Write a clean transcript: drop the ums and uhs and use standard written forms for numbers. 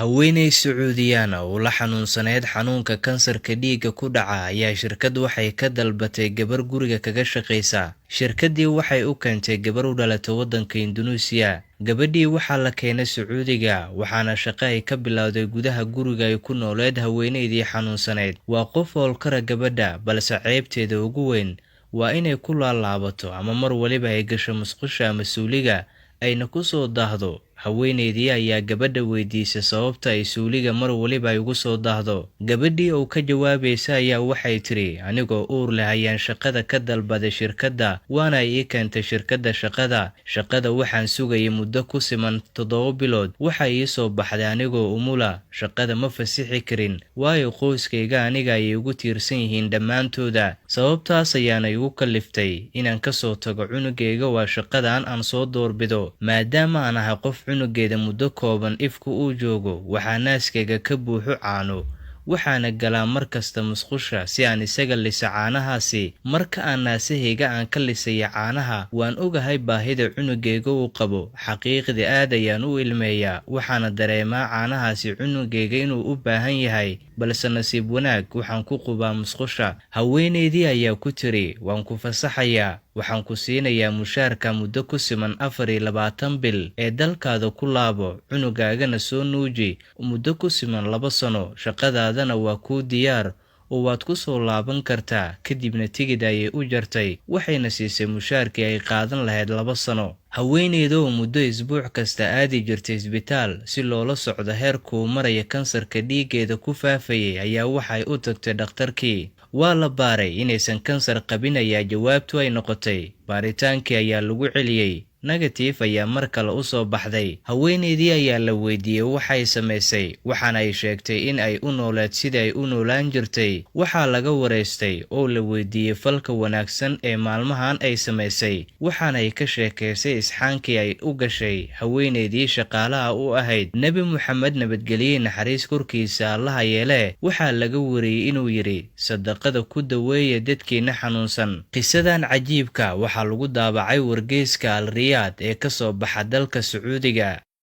Haweeney Sacuudiyaan ah oo la xanuunsanayd xanuunka kansarka dhiigga ku dhaca ayaa shirkad waxay ka dalbatay gabar guriga kaga shaqaysa. Shirkaddii waxay u keentay gabar u dhalatay waddanka Indunuusiya. Gabadhii waxaa la keenay Sacuudiga, waxaana shaqo ay ka bilowday gudaha guriga ay ku nooleed haweeneydii xanuunsanayd. Waa qof howlkara gabadha, balse ceebteeda ugu weyn waa inay ku laalaabato ama mar waliba ay gasho musqusha ama suuliga ayna ku soo daahdo. Haweeneydii ayaa gabadha weydiisay sababta ay suuliga mar waliba ay ugu soo daahdo. Gabadhii oo ka jawaabaysa ayaa waxay tiri, "Anigoo uur leh ayaan shaqada ka dalbaday shirkadda, waana ii keentay shirkadda shaqada. Shaqada waxaan sugayay muddo ku siman 7 bilood. Waxa ii soo baxday anigoo umula. Shaqada ma fasixi karin, waayo qoyskayga aniga ayay igu tiirsan yihiin dhammaantooda. Sababtaas ayaana igu kalliftay inaan ka soo tago cunugayga, waa shaqadan aan soo doorbido. Maadaama aan ahay qof cunugeeda muddo kooban ifku uu joogo, waxaa naaskayga ka buuxo caano, waxaana galaa mar kasta musqusha si aan isaga liso caanahaasi. Marka aan naasahayga aan ka lisaya caanaha, waan ogahay baahida cunugayga uu qabo. Xaqiiqdii aad ayaan u ilmeeyaa, waxaana dareemaa caanahaasi cunugayga inuu u baahan yahay, balse nasiib wanaag waxaan ku qubaa musqusha." Haweeneydii ayaa ku tiri, "Waan ku fasaxayaa, waxaan ku siinayaa mushaarka muddo ku siman 24 bil ee dalkaada ku laabo, cunugaagana soo nuuji muddo ku siman 2 sano. Shaqadaadana waa kuu diyaar oo waad ku soo laaban kartaa." Kadibna tigid ayay u jartay, waxayna siisay mushaarkii ay qaadan lahayd 2 sano. Haweeneyda oo muddo isbuuc kasta aadi jirtay isbitaal si loola socdo heerkuu maraya kansarka dhiiggeeda ku faafayay ayaa waxay u tagtay dhakhtarkii. Waa la baaray, inaysan kansar qabin ayaa jawaabtu ay noqotay. Baaritaankii ayaa lagu celiyey, negative ayaa mar kale u soo baxday. Haweeneydii ayaa la weydiiyey waxay samaysay, waxaana ay sheegtay in ay u nooleed sidii ay u noolaan jirtay. Waxaa laga waraystay oo la weydiiyey falka wanaagsan ee maalmahan ay samaysay, waxaana ay ka sheekaysay isxaankii ay u gashay haweeneydii shaqaalaha u ahayd. Nebi Muxamed, nabadgelye naxariis korkiisa Allaha yeelee, waxaa laga wariyey inuu yidhi, "Sadaqada ku daweeya dadkiina xanuunsan." Qisadan cajiibka waxaa lagu daabacay wargeyska Al Riyaad ee ka soo baxa dalka Sacuudiga.